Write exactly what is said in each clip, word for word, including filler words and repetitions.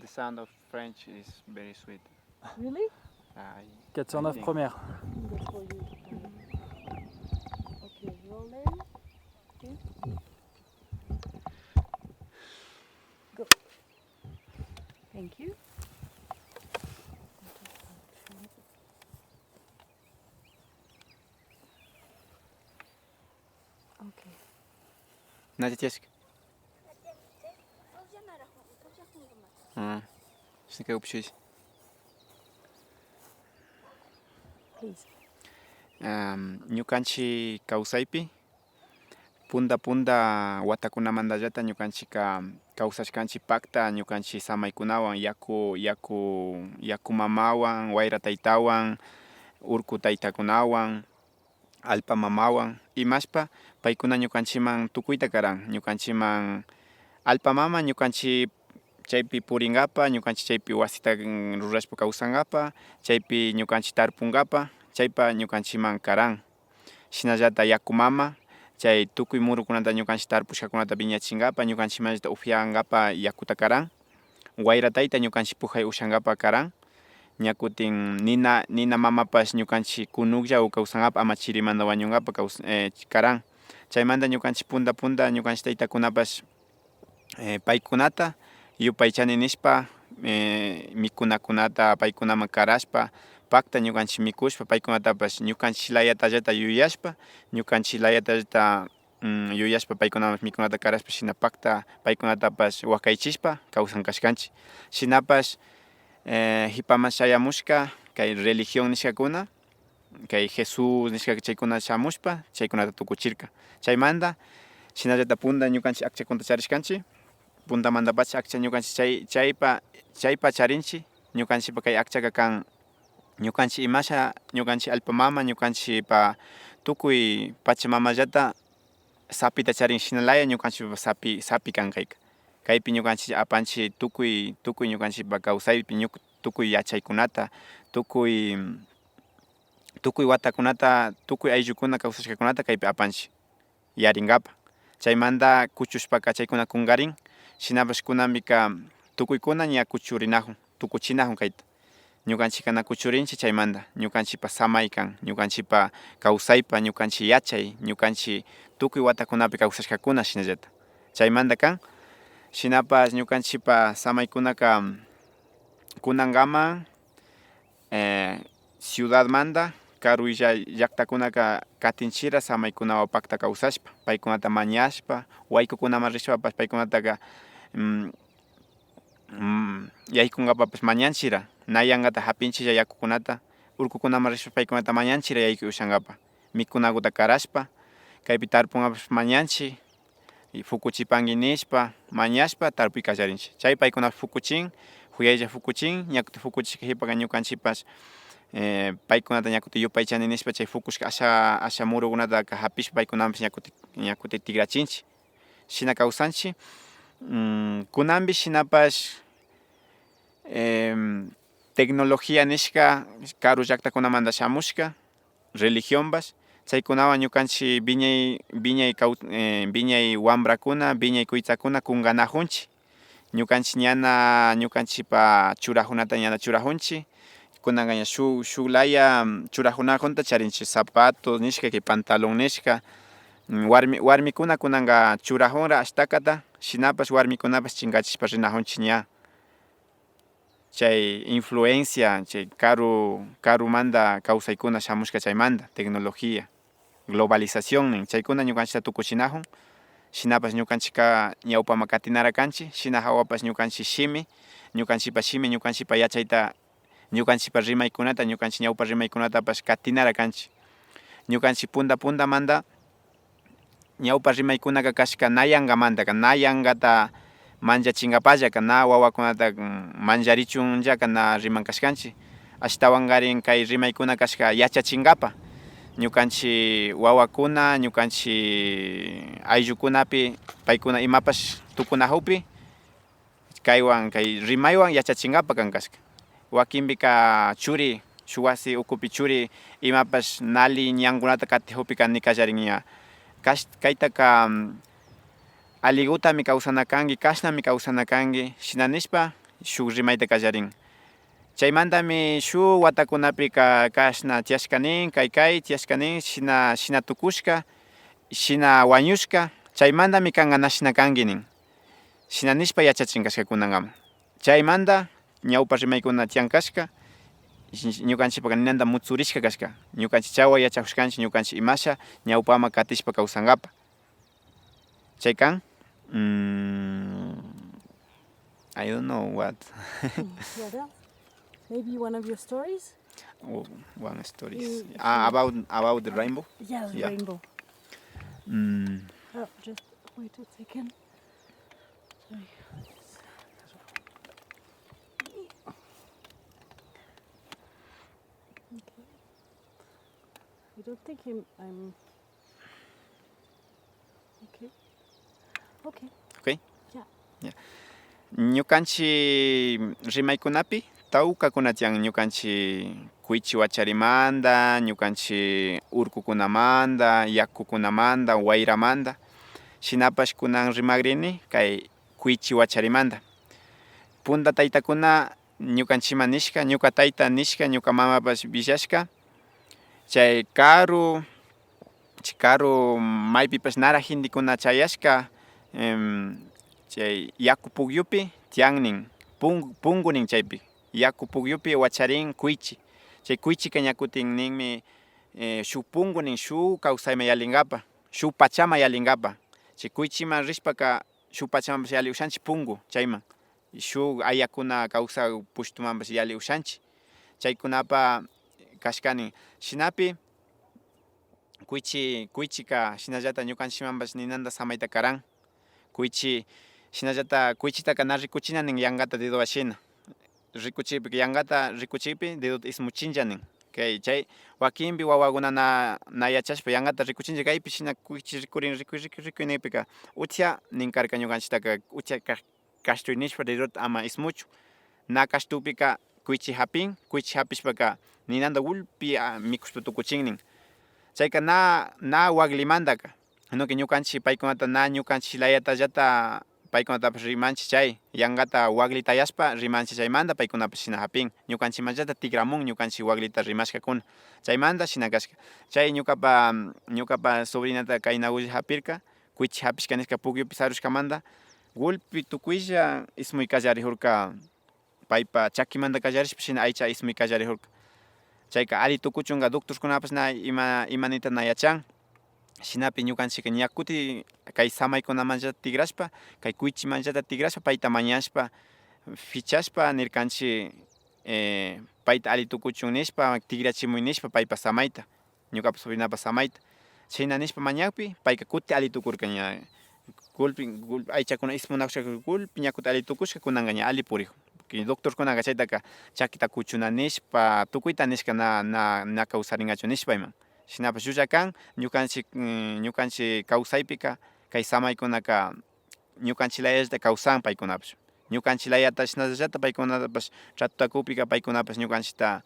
The sound of French is very sweet. Really? I, Quatre cent neuf I think. Première. That's for you. Okay, rolling. Okay. Go. Thank you. Okay. Nacha tiyashka. Ah, shinaka upshuyshi. Please. Am, ñukanchik kawsaypi punta punta watakunamantallata ñukanchikka kawsashkanchik pakta ñukanchik samaykunawan, yaku, yaku, yaku mamawan, wayra taytawan, urku taytakunawan, allpa mamawan imashpa paykuna ñukanchikman tukuyta karan, ñukanchikman allpa mama ñukanchik chaypi purinkapa, ñukanchik chaypi wasita, mm, rurashpa kawsankapa, chaypi ñukanchik tarpunkapa, chaypa ñukanchikman karan. Shinallata yaku mama, chay tukuy murukunata ñukanchik tarpushkakunata wiñachinkapa, ñukanchikmanllata upyankapa yakuta karan. Wayra tayta ñukanchik pukay ushankapa karan. Ña kutin nina, nina mamapash ñukanchik kunuklla o kawsankapa ama chirimanta wañunkapa kaws-, eh, karan. Chaymanta ñukanchik punta punta ñukanchik taytakunapash, eh, paykunata yupaychani nishpa, eh, mikunakunata paykunaman karashpa, pakta ñukanchik mikushpa, paykunatapash ñukanchik layatallata yuyashpa, ñukanchik layatallata, mm, yuyashpa, paykunaman mikunata karashpa, shina pakta paykunatapash wakaychishpa kawsan kashkanchik. Shinapash, eh, hipaman shayamushka kay religión nishkakuna, kay Jesús nishka chaykuna shamushpa, chaykunata tukuchirka. Chaymanta, shinallata punta ñukanchik akchakunata charishkanchik, puntamantapacha akcha ñukanchik chay, chaypa, chaypa charinchik, ñukanchikpa kay akchaka kan, ñukanchik imasha, ñukanchik allpa mama, ñukanchikpa tukuy pachamamallata sapita charin, shinalaya ñukanchikpa sapi, sapi kan kayka. Kaypi ñukanchik apanchik tukuy, tukuy ñukanchikpa kawsaypi, ñuk-, tukuy yachaykunata, tukuy, tukuy watakunata, tukuy ayllukuna kawsashkakunata kaypi apanchik yarinkapa. Chaymanta kuchushpaka chaykuna kunkarin, shinapash kunanpika tukuykuna ña kuchurinakun, tukuchinakun kayta. Ñukanchikka na kuchurinchik chaymanta, ñukanchikpa samay kan, ñukanchikpa kawsaypa, ñukanchik yachay, ñukanchik tukuy watakunapi kawsashkakuna shinallata. Chaymanta kan, shinapash ñukanchikpa samaykunaka kunankaman, eh, ciudadmanta karu illak llaktakunaka katinchira samaykunawan pakta kawsashpa, paykunata mañashpa, waykukunaman rishpapash paykunataka, mm, mm, yaykunkapapash mañanchira, na yankata hapinchilla yakukunata, urkukunaman rishpa paykunata mañanchira yaykuy ushankapa, mikunakuta karashpa, kaypi tarpunkapash mañanchik, y fukuchipanki nishpa, mañashpa tarpuy kallarinchik. Chay paykunapash fukuchin, juyaylla fukuchin, ña kutin fukuchishka hipaka ñukanchikpash, eh, paykunata ña kutin yupaychani nishpa chay fukushka asha, asha murukunataka hapishpa paykunapash ña kutin, ña kutin tikrachinchik. Shina kawsanchik. Mm, kunanpish shinapash, em, tecnología nishka karu llaktakunamanta shamushka, religionpash, chaykunawan ñukanchik wiñay, wiñay kaw-, eh, wiñay wambrakuna, wiñay kuytsakuna kunkanakunchik. Ñukanchik ñana, ñukanchikpa churakunata ñana churakunchik. Kunanka ña shuk, shuk laya, mm, churakunakunata charinchik, zapatos nishka, kay pantalón nishka. Mm, warmi, warmikuna kunanka churakunra ashtakata, shinapash warmikunapash chinkachishpa rinakunchik ña. Chay influencia, chay karu, karumanta kawsaykuna shamushka chaymanta, tecnología, globalización nin, chaykuna ñukanchikta tukuchinakun. Shinapash ñukanchikka ñawpaman katinara kanchik, shina hawapash ñukanchik shimi, ñukanchikpa shimi, ñukanchikpa yachayta, ñukanchikpa rimaykunata, ñukanchik ñawpa rimaykunatapash katinara kanchik. Ñukanchik punta puntamanta ñawpa rimaykunaka kashka na yankamantaka, na yankata manllachinkapallaka, na wawakunata, mm, manllarichunllaka na riman kashkanchik. Ashtawankarin kay rimaykuna kashka yachachinkapa. Ñukanchik wawakuna, ñukanchik ayllukunapi, paykuna imapash tukunakukpi, kaywan, kay rimaywan yachachinkapa kan kashka. Wakinpika churi, shuk wasi ukupi churi imapash nali ñankunata katikukpika ni kallarin ña. Kash-, kaytaka, mm, aligutami kawsana kanki, kashnami kawsana kanki, shina nishpa shuk rimayta kallarin. Chaymantami shuk watakunapika kashna tiyashka nin, kay kay tiyashka nin, shina, shina tukushka, shina wañushka, chaymantami kanka na shina kanki nin. Shina nishpa yachachin kashka kunankama. Chaymanta ñawpa rimaykuna tiyan kashka, ñukanchikpaka ninanta mutsurishka kashka. Ñukanchik chawa yachakushkanchik, ñukanchik imasha ñawpama katishpa kawsankapa. Chay kan, mm, I don't know what. Mm, what else? Maybe one of your stories? Oh, one stories. Mm, ah, sure. About, about the rainbow? Yeah, the Yeah. rainbow. Mm. Oh, just wait a second. Sorry. Okay. I don't think him, I'm Okay. Okay. Okay. Ya. Ya. Ñukanchik rimaykunapi tawkakuna tiyan, ñukanchik kuychi wacharimanta, ñukanchik urkukunamanta, yakukunamanta, wayramanta. Shinapash kunan rimakrini kay kuychi wacharimanta. Punta taytakuna ñukanchikman nishka, ñuka tayta nishka, ñuka mamapash willashka, chay karu, chay karu maypipash narak gentekuna chayashka, em, chay yaku pukyupi tiyan nin, pun-, punku nin chaypi, yaku pukyupi wacharin kuychi. Chay kuychika ña kutin ninmi, eh, shuk punku nin, shuk kawsayman yalinkapa, shuk pachama yalinkapa. Chay kuychiman rishpaka shuk pachamapash yali ushanchik punku chayman. Shuk ayakuna kawsak pushtumanpash yali ushanchik. Chaykunapa kashka nin. Shinapi kuychi, kuychika shinallata ñukanchikmanpash ninanta samayta karan. Kuychi, shinallata kuychitaka na rikuchina nin yankata dedowan shina. Rikuchikpi, yankata rikuchikpi dedota ismuchinlla nin. Kay, chay wakinpi wawakuna na, na yachashpa yankata rikuchinlla kaypi shina kuychi rikurin, rikuy, rikuy, rikuy nikpika, uchilla nin karka ñukanchiktaka, uchilla ka-, kashtuy nishpa dedota ama ismuchun. Na kashtukpika kuychi japin, kuychi japishpaka ninanta gulpi, ah, mikushpa tukuchin nin. Chayka na, na waklimantaka, sino que ñukanchik paykunata na ñukanchik layatallata paykunatapash rimanchik chay, yankata wakli tayashpa rimanchik chaymanta paykunapash shina japin, ñukanchikmanllata tikramun ñukanchik waklita rimashkakuna. Chaymanta shina kashka. Chay ñukapa, ñukapa sobrinata kaynakulla japirka, kuychi japishka nishka pukyupi sarushkamanta, gulpi tukuylla ismuy kallarijurka, paypa chakimanta kallarishpa shina aycha ismuy kallarijurka. Chayka alli tukuchunka doctorkunapash na ima, imanita na yachan. Shinapi ñukanchikka ña kuti kay samaykunamanllata tikrashpa, kay kuychimanllata tikrashpa, payta mañashpa, fichashpa nirkanchik, eh, payta alli tukuchun nishpa, tikrachimuy nishpa paypa samayta. Ñukapa sobrinapa samayta. Shina nishpa mañakpi, payka kuti alli tukurka ña. Gulpi, gulpi, aychakuna ismunakushka, gulpi ña kuti alli tukushka, kunanka ña alli purijun. Porque doctorkunaka chaytaka chakita kuchuna nishpa, tukuyta nishka na, na, na kawsarinkachu nishpa ima. Shinapash llulla kan, ñukanchik, mm, ñukanchik kawsaypika, kay samaykunaka ñukanchik layallata kawsan paykunapash. Ñukanchik layata shinallata paykunatapash tratota kukpika paykunapash ñukanchikta,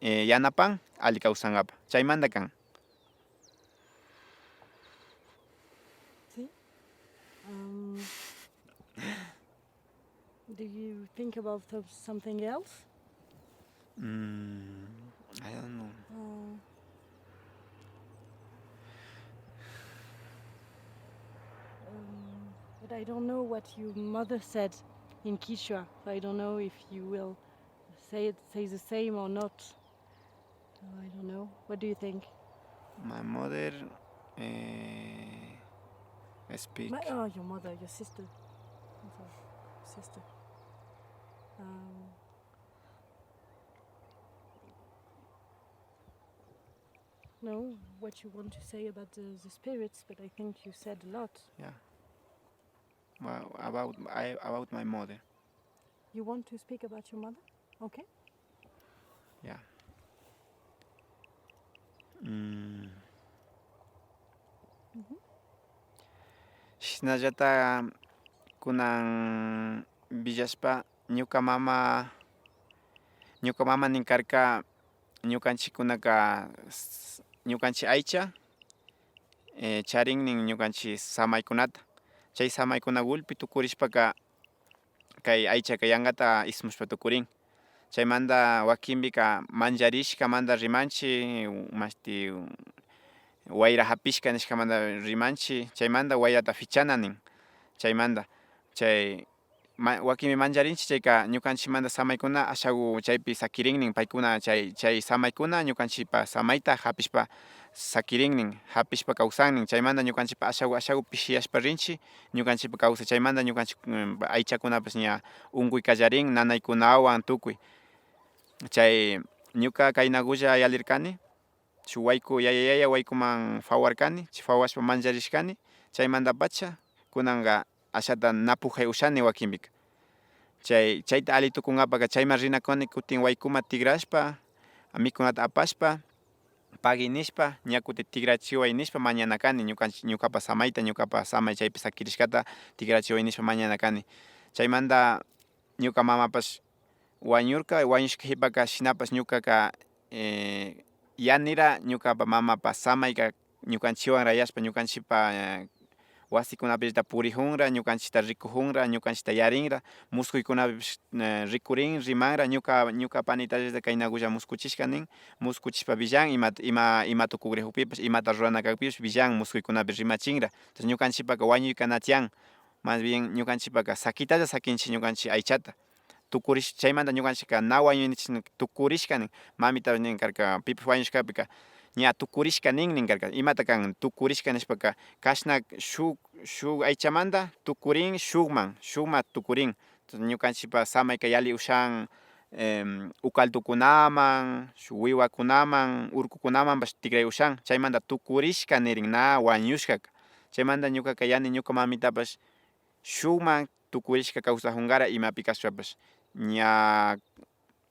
eh, yanapan alli kawsankapak. Chaymanta kan. Sí. Um, do you think about some- something else? Mm, I don't know. Uh, um, but I don't know what your mother said in Quechua, so I don't know if you will say it, say the same or not. So I don't know. What do you think? My mother, eh, speak. My, oh, your mother, your sister. I'm sorry, sister. Um, No, what you want to say about the, the spirits, but I think you said a lot. Yeah. Well, about, I, about my mother. You want to speak about your mother? Okay. Yeah. Mm. Mhm. Shinallata kunan villashpa, ñuka mama, ñuka mama nin karka, ñukanchikkunaka s-, ñukanchik aycha, eh, charin nin ñukanchik samaykunata. Chay samaykuna gulpi tukurishpaka, kay aychaka yankata ismushpa tukurin. Chaymanta wakinpika mancharishkamanta rimanchik, mashti wayra hapishka nishkamanta rimanchik, chaymanta wayrata fichana nin. Chaymanta chay ma-, wakinmi mancharinchik, chayka ñukanchikmanta samaykuna ashaku chaypi sakirin nin, paykuna chay, chay samaykuna ñukanchikpa samayta hapishpa sakirin nin, hapishpa kawsan nin, chaymanta ñukanchikpa ashaku, ashaku pishiyashpa rinchik, ñukanchikpa kawsay, chaymanta ñukanchik, mm, aychakunapash ña unkuy kallarin, nanaykunawan tukuy. Chay ñuka kaynakulla yallirkani, shuk wayku, yaya, yaya waykuman fawarkani, chay fawashpa mancharishkani, chaymantapacha kunanka ashata na pukay ushani wakinpika. Chay, chayta alli tukunkapaka chayman rinakuni, kutin waykuman tikrashpa, mikunata apashpa, pagui nishpa, ña kutin tikrachiway nishpa mañana kani, ñukanchik, ñukapa samayta, ñukapa samay chaypi sakirishkata tikrachiway nishpa mañana kani. Chaymanta ñuka mamapash wañurka, wañushka hipaka shinapash ñukaka, eh, yanira ñukapa mamapa samayka ñukanchikwan rayashpa, ñukanchikpa, eh, wasikunapillata purikunra, ñukanchikta rikukunra, ñukanchikta yarinra, muskuykunapipish, eh, rikurin, rimanra, ñuka, ñuka panitallata kaynakulla muskuchishka nin, muskuchishpa willan, ima, ima, ima tukukrikukpipash, imata rurana kakpipash willan, muskuykunapi rimachinra. Entonces ñukanchikpaka wañuyka na tiyan, más bien ñukanchikpaka sakitalla sakinchik ñukanchik aychata. Tukurish, chaymanta ñukanchikka na wañuynichik, sino tukurishka nin. Mamita nin karka, pipash wañushkapika, ña tukurishka nin, nin karka. Imata kan tukurishka nishpaka? Kashna shuk, shuk aychamanta tukurin shukman, shukman tukurin. Entonces ñukanchikpa samayka yalli ushan, em, ukaltukunaman, shuk wiwakunaman, urkukunamanpash tikray ushan. Chaymanta tukurishka nirin, na wañushkaka. Chaymanta ñukaka yani ñuka mamitapash shukman tukurishka kawsakunkara imapi kashpapash. Ña,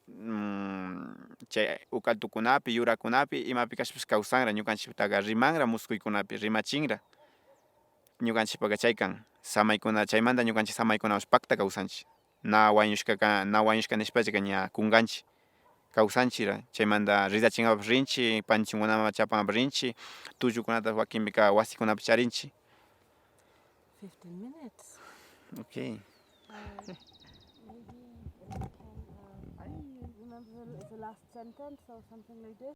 mm, chay ukaltukunapi, yurakunapi, imapi kashpapash kawsanra, ñukanchiktaka rimanra muskuykunapi, rimachinra. Ñukanchikpaka chay kan, samaykuna, chaymanta ñukanchik samaykunapash pakta kawsanchik. Na wañushkaka, na wañushka nishpachaka ña kunkanchik. Kawsanchikra, chaymanta rizachinkapak rinchik, panchunkunaman chapankapak rinchik, tullukunata wakinpika wasikunapi charinchik. Fifteen minutes. Okay. Uh, maybe you can, uh, remember the, the last sentence or something like this?